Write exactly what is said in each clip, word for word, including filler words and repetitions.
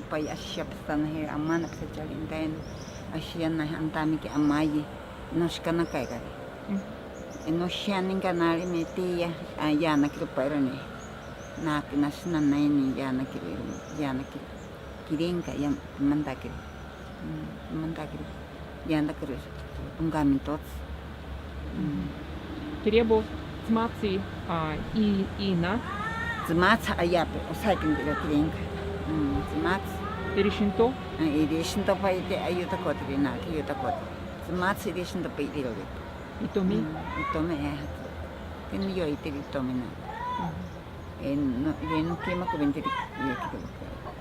Pai ashiyapasanaje amana pisa charintaino. Ashiyanaje antamiki amaye. Noshikanakaikare. Mm. Noshianinkanare metiya. Ayanakiro pairone. Naki nashinanaini yanakiro. Yanakiro. Kirinka ya mantakiro. Mm, mantakiro. Yantakiro. Unkamintots. Mm. Kiriebo tsimatsi, a, i, ina. Tsimatsi ayape, osaikintiro kirinka. Mm, tsimatsi. Irishinto? Ah, irishinto paite ayutakotiri na, ayutakotiri. Tsimatsi irishinto paite irorito. Itomi? Mm, itomi, eh. Tini yo itiri itomi na. Mm. Eh, no, ye no kima kubentiri, ye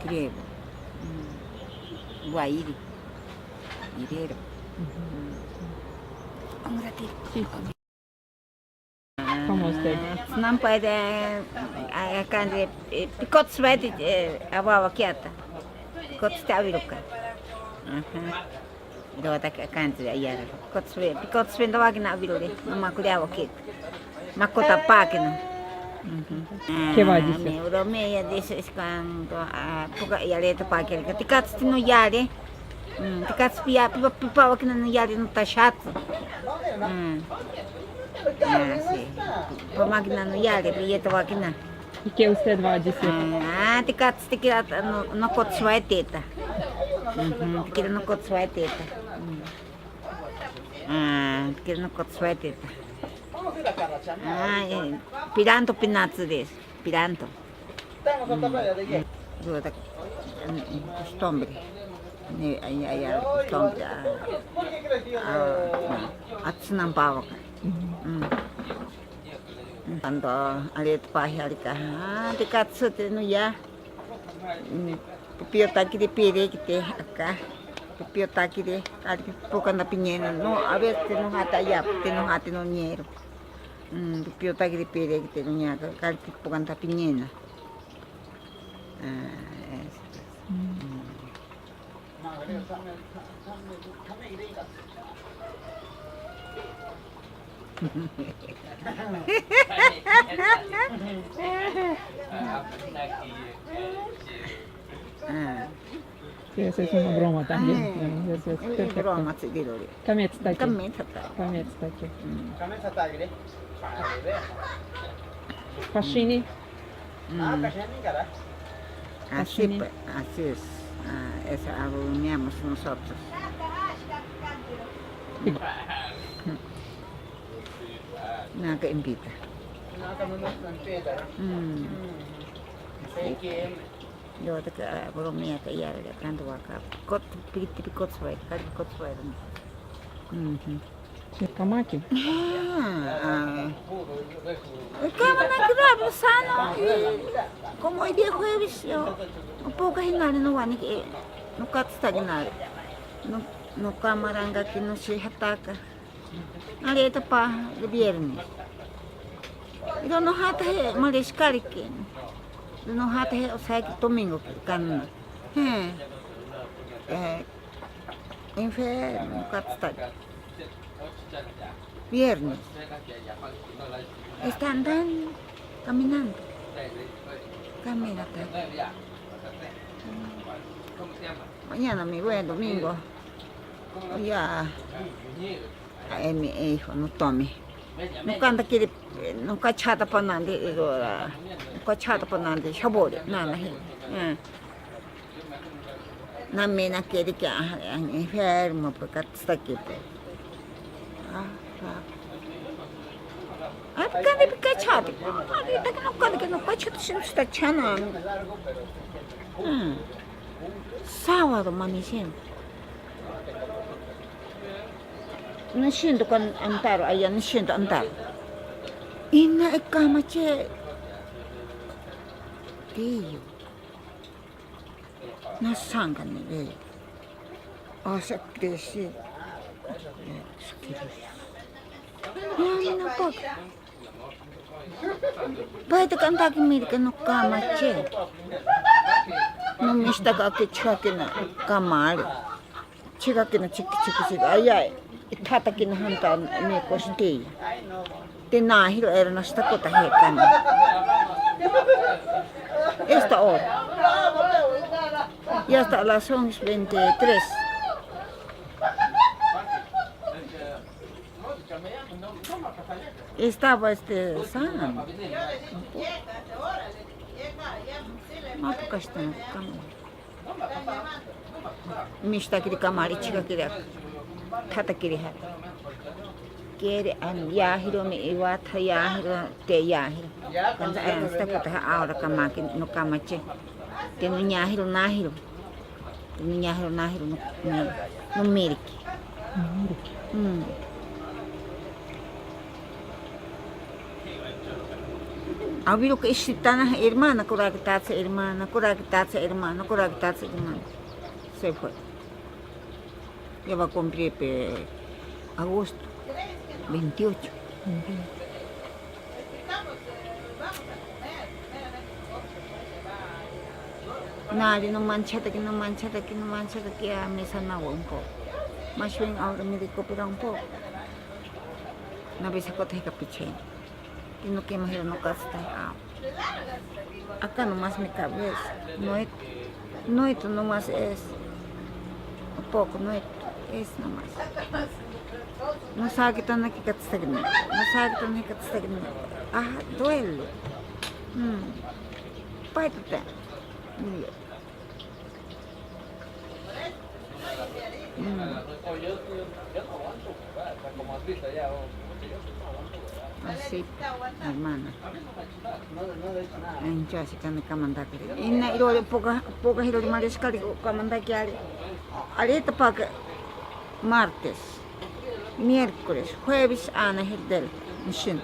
kiriebo. Mm. Guairi. Irero. Mm. Un ratito. Sí. ¿Cómo usted? Ah, nampa de, ah, acá de, eh, picots vete, eh, abajo aquí ata. Picots te aviruka. Ajá. Dota que acá de allá. Picots ve, picots vendo aquí na avirule. No me acuerdo que. Makota pakina. Mhm. ¿Qué va a decir? Ah, me bromea, dice, es cuando, ah, poca, ya le topa que, que te cats no yare. Mm, te cats pia, pipa, pipa, wakina no yare, no tashat. Mm. Ah, sí. Pa máquina no yare, billete wakina. ¿Y qué usted va a decir? Ah, te cats te kira, no, no cots sueteta. Mhm, te kira no cots sueteta. Mm. Ah, te kira no cots sueteta. Ah, eh, piranto pinatsu desu. Piranto. Mm, mm. Yo, ta, mm, mm, costumbre. Ni, ay, ay, ay, costumbre. Ah, ah, mm. Atsunan pawaka. Mm. Cuando alet pahi alika, ah, te katsu te no ya. Mm, pipio takiri pire kite aka. Pipio takiri, alika poka na piñena. No, a veces te no hata ya, te no hata no ñero. Mm, pipio takiri pire kite no ña, ka, ka, poka na piñena. Ah, eso. Mm. Mm. Ah. Sí, esa es una broma también. Ah. Eso es perfecto. Broma, sí, digo. Kame tstake. Kame tstake. Kame tstake. Mm. Pashini. Mm. Así, pues, así es. Ah, esa bromeamos nosotros. Mm. Naka invita. Mm. Así. Yo te bromea que ya tanto acá. Kot, piti, kot, suai, kot, suai. Mhm. Sí, kamaki. Ah, ah. Kama na kira, pero sano, eh, como hoy día jueves, yo, no puedo cocinar, no van a que, no katsta que nada. No, no camaranga que no se ataca. Areta pa, el viernes. Pero no hata he, mariscari que. No hata he, o sea, que domingo que cana. He. Eh, Enfermo, katstaki. Viernes. Están tan caminando. Caminata. Mañana me voy el domingo. Ya. A mi hijo, no tome. No canta quiere, no cachata pa nande, no cachata pa nande, sabore, nana he. Eh. Namena kere ke, ah, enfermo, porque está aquí, pues. Ah, ah. Ah, porque de pica chato. Ah, de que no, que no, que no, que no, está chana. Ah. Sábado, mami, siempre. No siento con antaro, allá no siento antaro. Y no es cama, che. Tío. Nasankane, eh. Asa kresi. Nani napak. Paita kantaki mirka no kama che. No mista ka ke chakina kamare. Chikakina chiki chiki chiki. Ay, ay. Ithatakina hanta mi kostilla. Te nahiro era nasta kota he kama. Esta hora. Ya está, las once veintitrés. Estaba este sano. Mapu kashtan kama. Mishtakiri kamari chikakiri. Tatakiri ha. Kere an yahiro mi iwata yahiro te yahiro. Kanta an sta kutaha ahora kamaki no kamache. Te no nyahiro nahiro. Te no nyahiro nahiro no, no, no miriki. Mm. Awiro ke ishitana hermana, kurakitatsa hermana, kurakitatsa hermana, kurakitatsa hermana. Se fue. Ya va a cumplir pe agosto veintiocho. Ujú. Nari no manchataki, no manchataki, no manchataki, ya me sanaba un poco. Más bien ahora me recupera un poco. Una vez acá te pichén. Tino que imagino no casta. Acá nomás mi cabeza. No es, no es nomás es. Un poco, no es, es nomás. No sabe que tan aquí que está. No sabe que tan aquí que está. Ah, duele. Mm. Páitate. Mm. Así, hermana. Entonces, kani kamantakiri. Ina iro poca, poca hiro de mariscali kamantakiari. Areta pa que martes, miércoles, jueves, ana hirdel. Nishin.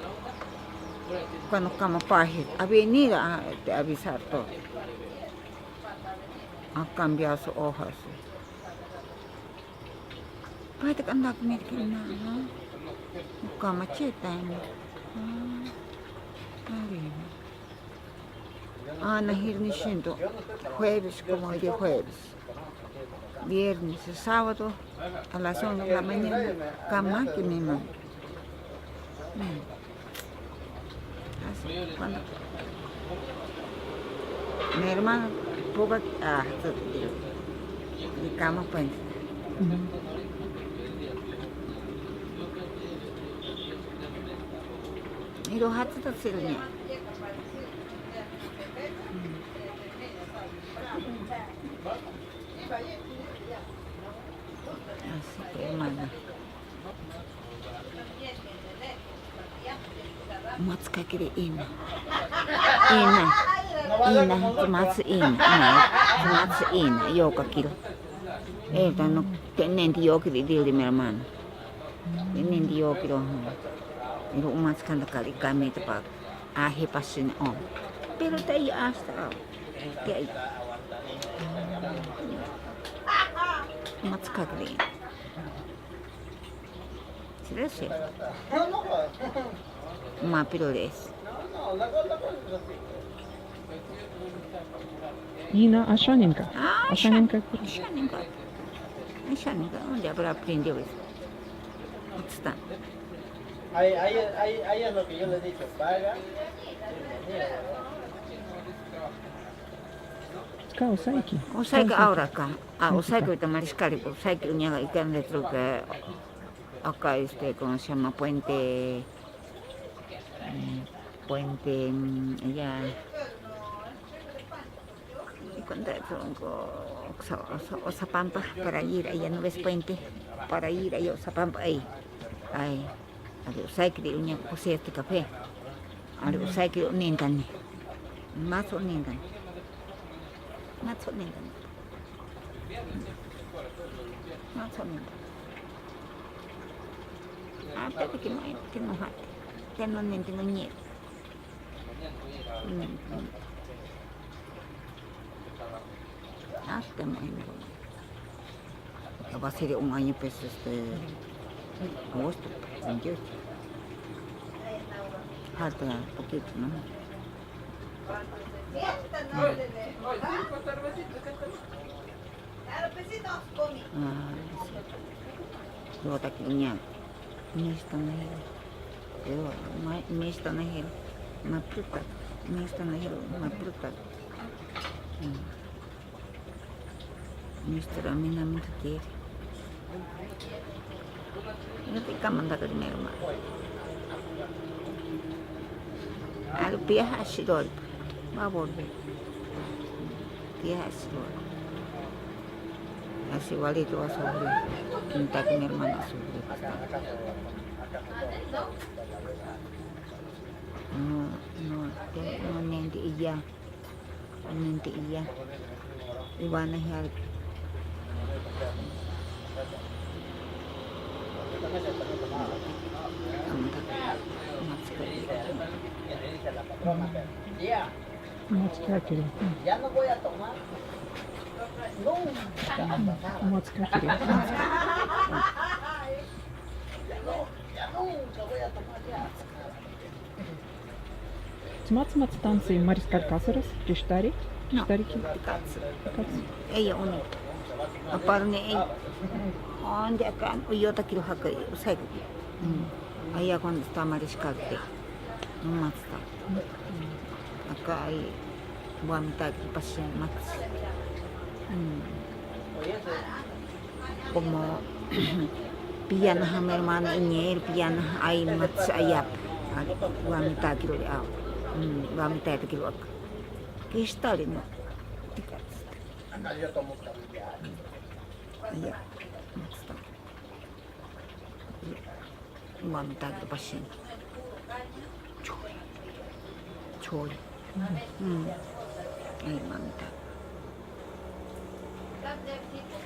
Cuando kama pahi, a venir a, a avisar todo. Ha cambiado su hoja, sí. Puede que anda a comer que nada. Como cheta, ¿no? Ah, está bien. Ah, nahir ni siento. Jueves, como hoy es jueves. Viernes, sábado, a las once de la mañana. Kama que me manda. Mm. Así, cuando mi hermano, poca, ah, de cama, pues. Ujú. Y los hats de Silvia. Así que, hermana. Matskakiri ina. Ina. Ina, tsimatsi ina. Ina, tsimatsi ina. Yokakiro. Eta no, te nenti yokiri dili mi hermano. Te nenti yokiro. Iro umatskanta kari kami te pa. Ahi pasini o. Pero te ai hasta. Te ai. Matskakiri ina. Sirese. Ma piro res. Ina ashaninka. Ah, ashaninka. Ashaninka. Ashaninka. ¿Dónde habrá aprendido eso? Está. Ahí, ahí, ahí, ahí es lo que yo le dije, paga. Ka osaiki. Osaiki ahora acá. Ah, osaiki ahorita mariscali, osaiki uñaga y que ande truque. Acá, este, ¿cómo se llama? Puente, mm, puente, mm, allá. ¿Y cuánto es? Osa-, Osa-, Oxapampa, para ir allá, ¿no ves puente? Para ir allá, Oxapampa, ahí. Ahí. Ari, osaikiri uña, pues, este café. Ari, osaikiri unintani. Más unintani. Más unintani. Más unintani. Ah, pero que no hay, que no hay. Que no, no, no, no. Mm, mm. Ah, que no hay, no. Ya va a ser un año, pues, este, agosto veintiocho. Falta poquito, ¿no? Ah, sí. Luego está aquí, niña. Mista nahiro. Pero, ma-, mista nahiro. Mapruta. Mista nahiro. Mapruta. Mm. Mister Aminamento tiene. No te caman da primero más. Al viaje así lo va a volver. Viaje así lo va. Así igualito va a sufrir. Pinta que mi hermana sufre bastante. No, no, no, no, no, ya. Ninti iya. Iwana hial. Amta. Matska. Matska kiri. Matska kiri. Tsimatsi, tsimatsi tantsi Mariscal Cáceres, Kistari, No, Kistari ki? Kats. Kats. Ella única. Aparte ella. Onde acá, yo te quiero jacar, o sea, mm, allá cuando está Mariscal, te, no más está. Acá hay, voy a mitad que pasé más. Mm. Como pianaha mi hermana iñer, pianaha ai mats ayap. Wamita kiro de au. Wamita kiro ak. Kistari no. Tikats. Ayap. Mats ta. Wamita kiro pasin. Chori. Chori. Mm. Ay, mamita.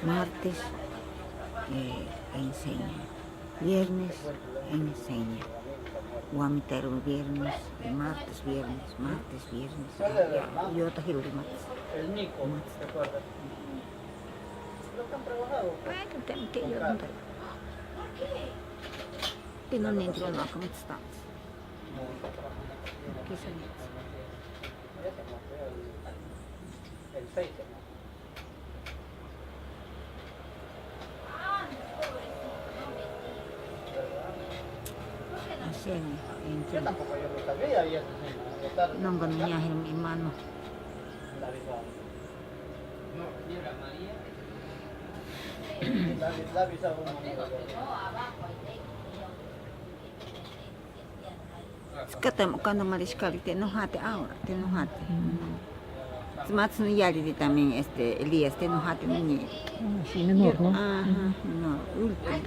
Martes, eh, enseña. Viernes, enseña. Wamita ero viernes, eh, martes, viernes, martes, viernes. Ah, ya, yo tajiro de martes. Martes. Bueno, te, te, yo no te, te no entiendo cómo estamos. Qué sonido. Así es, entiendo. Nunca me ha mi mano. Tsika te mokanta Mariscal, te enojate ahora, te enojate. Mm. Tsimatsi no yariri también, este, Elías, te enojate niñe. Ah, sí, menor, ¿no? Ajá, menor, último.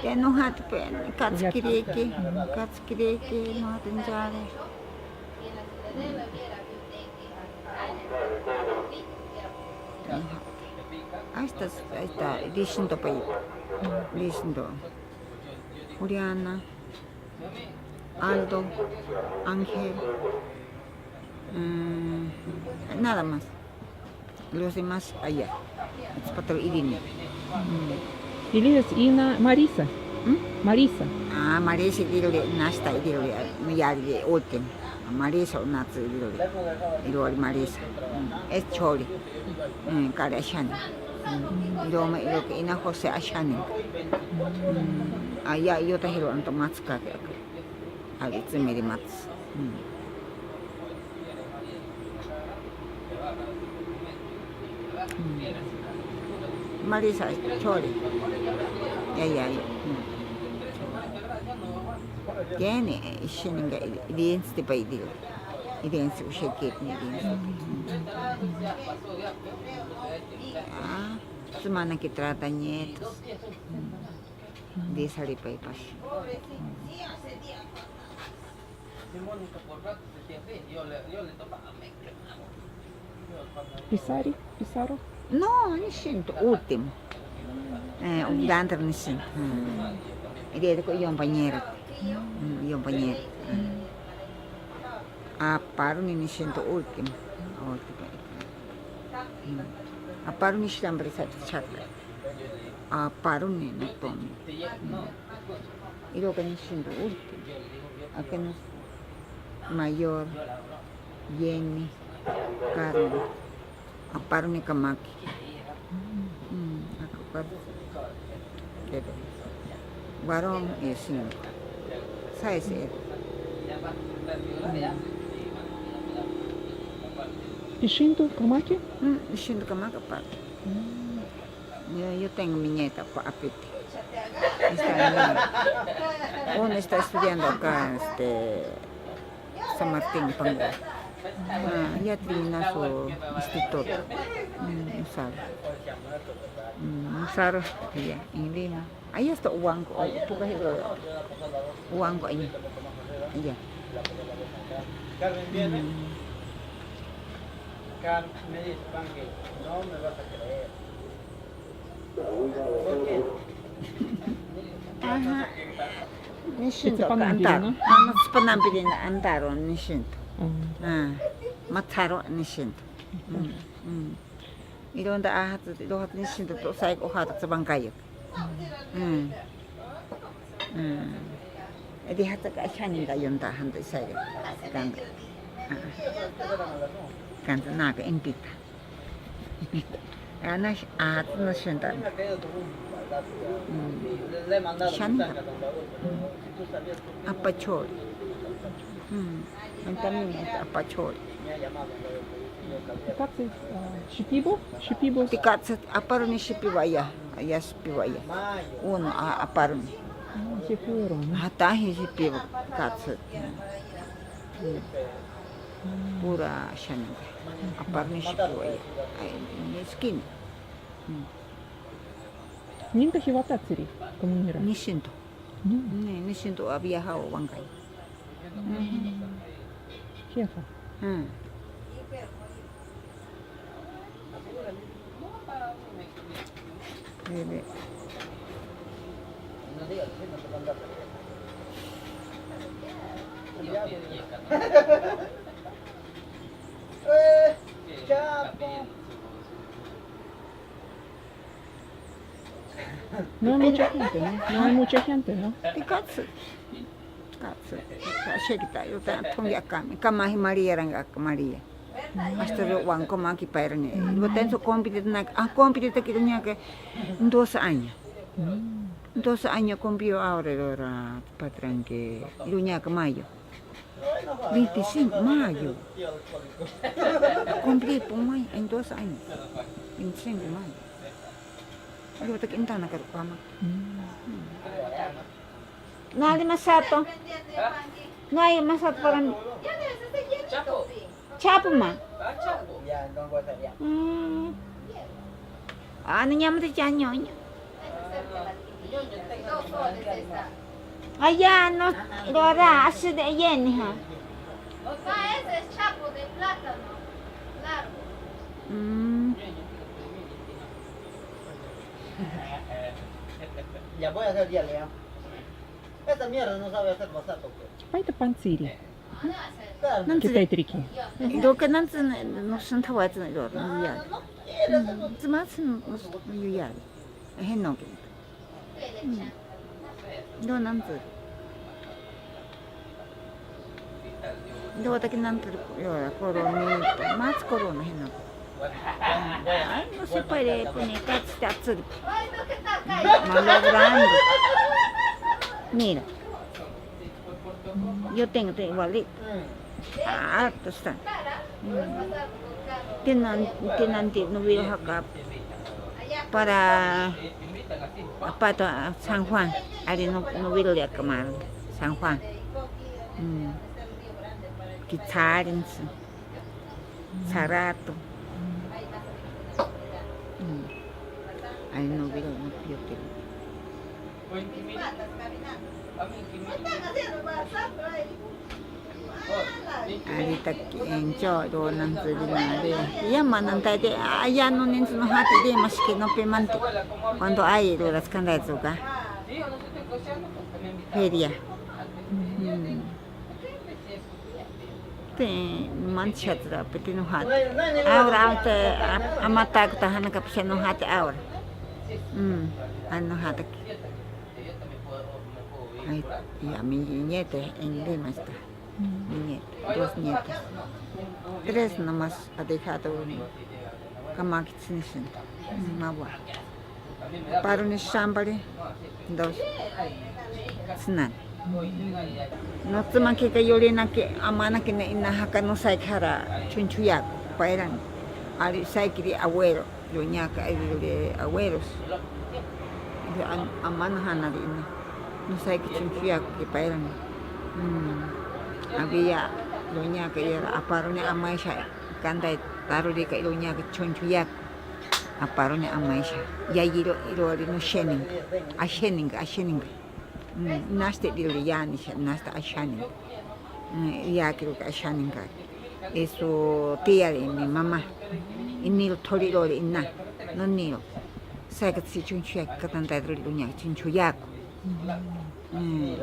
Te enojate, pues, katsikiriki, katsikiriki, enojate, yare. Ahí está, ahí está, diciendo, pues, diciendo. Juliana. Aldo, Ángel, mm, nada más. Los demás allá. Tsipataro Irina. Mm. Elías, Ina, Marisa. ¿Mm? Marisa. Ah, Marisa irirore, nasta irirore, no yarire oten. Marisa onatsi irirore. Irori Marisa. Mm. Es Chori. Mm, kare ashani. Mm. Iroma, iroke Ina José ashani. Mm. Aya, yo tajiro anto matsi kake. Ari tsimiri matsi. Mm. Mm. Marisa, Chori. Ya, ya, ya. Mm. Tiene, eh, shininga, evidensi te paidil. Evidensi, ushe kit ni evidensi. Mm. Ah, semana que trata nietos. Mm. Di sari pai pas. Mm. Pisari, Pisaro? No, ni siento, último. Eh, un grande ni siento. Mm. Y de compañero. Mm, compañero. Mm. Aparo ni, ni siento último. Último. Mm. Aparo ni siempre sa chakra. Aparo ni no tomi. Mm. Iroka ni siento último. Ake no mayor, Jenny, Carmen. Aparo ni kamaki. Mm, ako par. Kero. Varón y siento. Sabes, eh. Mm. Ishinto kamaki? Mm, ishinto kamaki aparo. Mm. Yo, yo tengo mi nieta, pa-, apite. Está en, uno está estudiando acá, este, San Martín, Panguá. Ah, ya terminó su instituto. Mm, Usaro. Mm, Usaro, ya, en Lima. Ahí está Huanco, oh, poco es lo Huanco, ahí. Allá. Mm. Aha. Nishinto ka antaro. Ano, tsipa nampiri na antaro, nishinto. Mm. Ah, matsaro, nishinto. Mm, mm. Ironda aha, tsi, iroha, nishinto, to, sai, oha, tsi, bankayo. Mm. Mm. Edi hata ka shani ka yonta hanta isai. Kanta. Ah. Kanta naka impita. Ana sh-, ah, no shenta. Mm. Shani. Mm. Apachori. Mm. Antamina apachori. Katsu, ah, shipibo? Shipibo. Tikatsu, aparoni shipiwaya. Aya shipiwaya. Uno, a, aparoni. Ah, shipuro, no? Atahi shipiwa katsu. Mm. Pura shani. Aparoni shipiwaya. Ay, ni skin. Mm. Ninta hiwatatsiri, comunera. Nishinto. Mm. Ni, nishinto había hao wankai. Mm. Jefa. Mm. Bebe. Eh, chapo. No hay mucha gente, ¿no? No hay mucha gente, ¿no? Tikatsu. Tikatsu. Tikatsu. Shekita, yo ta, tong ya kami. Kamahi María rang ak María. Hasta yo wan koma ki pairani. Yo tenso compite na, ah, compite te kiruña que dos años. Mm. Dos años compio ahora, ahora, patrón que iruña que mayo. Veinticinco mayo. Cumplí por mayo, en dos años. Veinticinco mayo. Yo te quintana que kama. Mm. No hay más sato. No hay más sato para mí. Chapo ma. Mm. Ah, no llamo de chañoño. Allá no, lo hará así de lleno, hija. Papá, ese es chapo de plátano, largo. Mm. Ya voy a hacer ya, Lea. Esa mierda no sabe hacer masato, pues. Paita pantsiri. Claro. Nantsiri. Kitaitiri ki. Doke nantsiri no sentawatsi no yo, no ya. Tsimatsi no yo ya. Ehe no ke. Mm. Do nantsiri. Do taki nantsiri yo, corona, mats corona hino. Ay, no se puede poner tatsiri. Malogrando. Mira. Yo tengo, tengo igualito. Ah, tú está. Mm. Tinan, tinan ti no vio acá. Para, para San Juan, ari no, no vio de acá, San Juan. Mm. Kicharin, Sarato. Mm. Ari no vio, no vio que. Ari taki encho do nantsiri nare. Yama nantaite, aya no nintsi no hati de maski no pimante. Cuando hay do las kanda tsuka. Feria. Mm. Te manchatra pete no hati. Ahora te amata tahana kapsha no hati ahora. Mm. Ano hati. Ay, y a mi nieta en Lima está. Niña, dos nietas. Tres nomás ha dejado uno. Kamaki tsinishina. Mawa. Paro ni shambare. Dos. Tsinani. No tsimaki ka yolina ke amana ke ne ina haka no sai kara chunchuyaku. Pairan. Ari sai kiri abuelo. Iroñaaka airiro aweros. Iroña amanajanari ina. No saikiri chonchoyakoki pairani. Mm. Awiya iroñaaka iyara aparoni amaisha kantatarorika iroñaaka chonchoyako. Aparoni amaisha. Yayiro irori nosheninka. Asheninka, asheninka. Mm, nasta irori yanisha, nasta ashaninka. Mm, yakiroka ashaninka. Eso tía de mi mamá. Iniro thorirori ina. Noniro. Saikatsi chonchoyaki katantairori iroñaaka chonchoyako. Mm.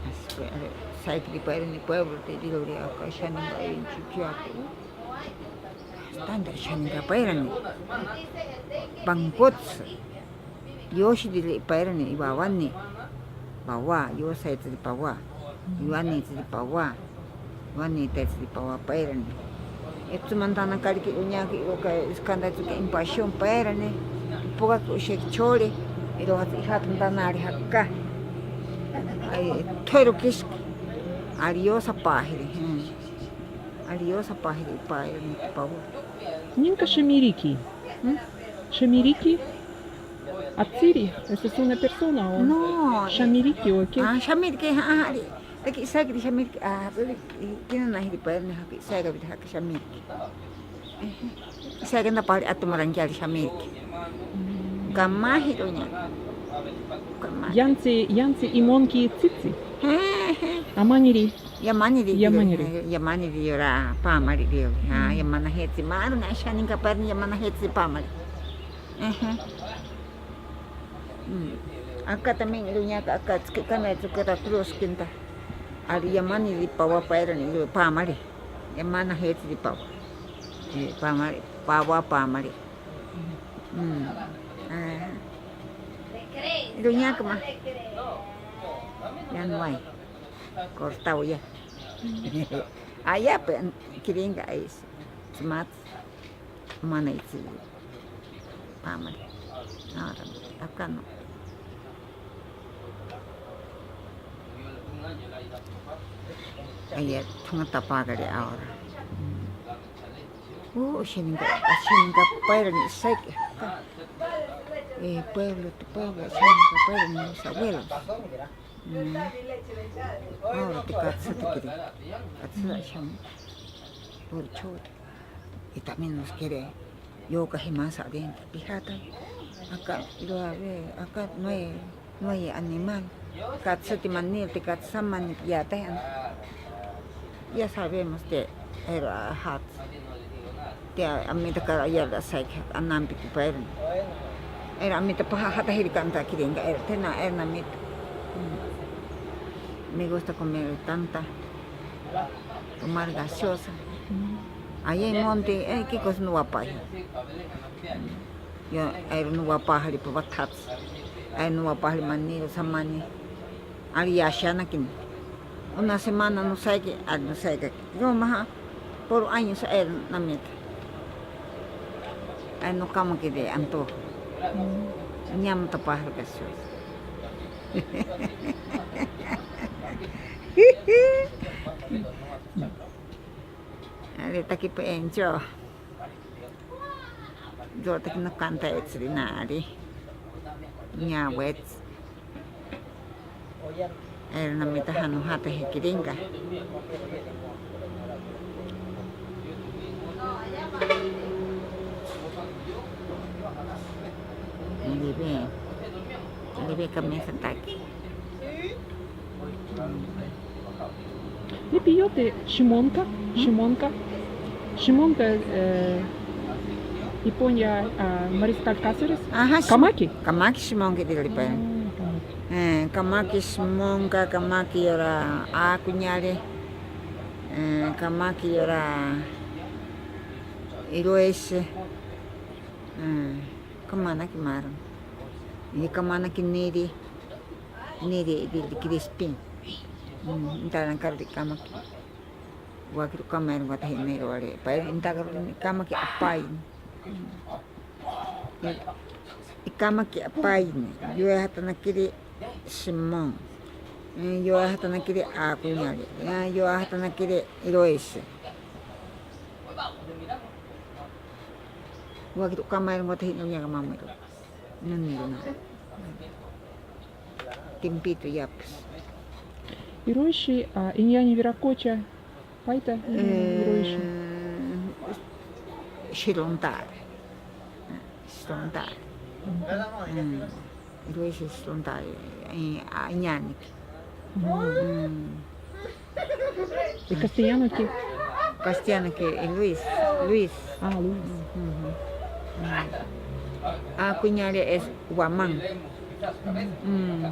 Así que, a ver, saikiri pairani pueblo, te digo, de acá, ashaninka, ay, chonchoyako. Tanta ashaninka pairani. Pankotsu. Yoshiriri pairani, iwawani. Pawa, yosaitsiri pawa. Iwanitsiri pawa. Iwanitaitsiri pawa pairani. Etsumantana kariki iroñaaka iroka iskantaitsuke impasión pairani. Ipoka kushek chole. Iro hatsi ihatantanari haka. Ay, thero kiski. Ari yosa pahiri. Hmm. Ari yosa pahiri pairani pawa. Ninka shemiriki. Hmm? Shemiriki. Atsiri, esa es una persona o no, shamiriki o qué? Ah, shamiriki, ah, ah, ari, taki saikiri shamiriki, ah, pero, eh, kina nahiri pairani haki, saikiri haki shamiriki. Saikiri na pari atumaranki ari shamiriki. Kamahi iroña. Kamahi. Yantsi, yantsi imonki tsitsi. He, he. Amaniri. Yamaniri. Yamaniri. Yamaniri yora pamari dio. Ah, yamanahetsi maru na ashaninka pairani yamanahetsi pamari. Ehe. Mm. Aka también iroñaaka aka tsikikana tsukara cruz kinta. Ari yamaniri pawa pairani iro pamari. Yamanahetsi pawa. Eh, pamari, pawa pamari. Mm. Ah. Iroñaaka ma. Ya no hay. Cortado ya. Allá, pues, kirinka es. Smart. Mana itsi pamari. Ahora, acá no. Ayer, tunga tapagari ahora. Uh, ashaninka, ashaninka pairani, saikiri. Eh, pueblo, tu pueblo, ashaninka pairani, mis abuelos. Mm. Ahora te katsuta kiri. Katsuta sham. Por chota. Y también nos quiere. Yo casi más adentro. Fíjate. Acá, lo a ver, acá no hay, no hay animal. Katsuta manil, te katsa manil, ya te. Ya sabemos que era hat. Te amita kara yarda saikiri, anampi kipairani. Era amita paha hata hiri kanta kirinka, era tena, era namita. Mm. Me gusta comer tanta, tomar gaseosa. Allá en monte, eh, qué cosa no va a pahi. Yo, era no va a pahi, pues va a tats. Era no va a pahi, maniro, samani. Ari yashanakini. Una semana no saikiri, ari no saikiri. Yo maha, por años era namita. Ari no kamaki de antojo. Ñam tapahar gaseosa. Ari taki pe encho. Yo taki no kantaitsiri nari. Ñawets. Era namita hanojata hikirinka. Live, live kamisa taki. Nipi yo te shimonka, shimonka, shimonka, eh, ipoña, ah, Mariscal Cáceres. Ajá, shim-, kamaki. Kamaki shimonka tirolipa. Ah, kamaki. Eh, kamaki shimonka, kamaki yora akuñare, eh, kamaki yora iroese, eh, kamanaki maron. Ni kamanaki niri. Niri, niri Crispin. Mm, ntaran karori kamaki. Wakiru kamairu watahi nero ware. Pae ntakarori kamaki apai. Mm. Ikamaki apai. Yo hatanakiri Simón. Mm, yo hatanakiri akuñari. Ya, yo hatanakiri Iroise. Wakiro kamairo ngote hino ya kamamiro. Nuniro na. Timpito yapes. Iroishi, ah, iñaña wiracocha. Paita, iñaña iroishi. Eh, shirontare. Shirontare. Mm. Iroishi shirontare. Eh, a, iñaniki. Mm. ¿Y castellano qué? Castellano que es Luis. Luis. Ah, Luis. Ujú. Ah, kuñare es Guamán. Mm.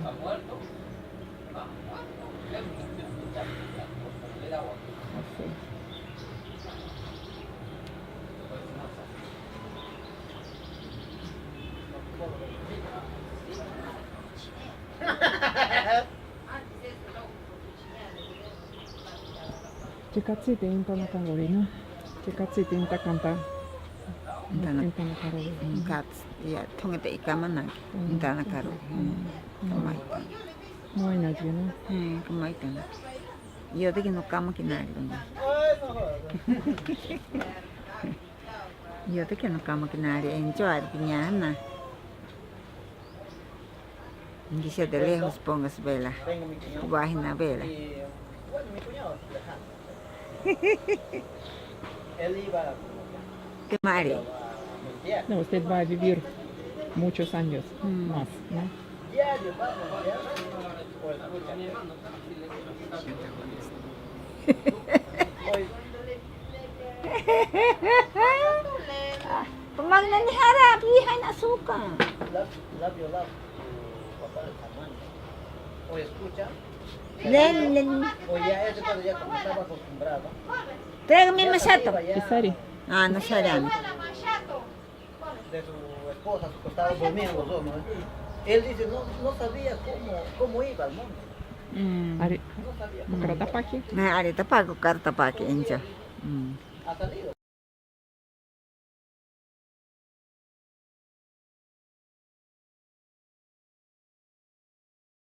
Chekatsite intanakaro, ¿no? Chekatsite intakanta. Intana-, intanakaro. Kats, ya, tongete ikamana, mm, intanakaro. Mm. Mm. Kamaita. Moina, ¿no? Eh, kamaita. Yo de que no kamo kinari, ¿no? Yo de que no kamo kinari, enjoy, piñana. Aunque sea de lejos, pongas vela. Bajen a vela. Te mare. No, usted va a vivir muchos años, mm, más, ¿no? Pamagna ni hara, pihan asuka. Love, love your love. O escucha. Len, len. O ya ese padre ya como estaba acostumbrado. Tráigame más chato. Isari. Ah, no sabe. De su esposa, a su costado, dormían los dos, ¿no? Él dice, no, no sabía cómo, cómo iba al monte. Mm. Are, no sabía cómo iba. Karaoke. Ah, are tapako, karaoke, encha. Mm. Ha salido.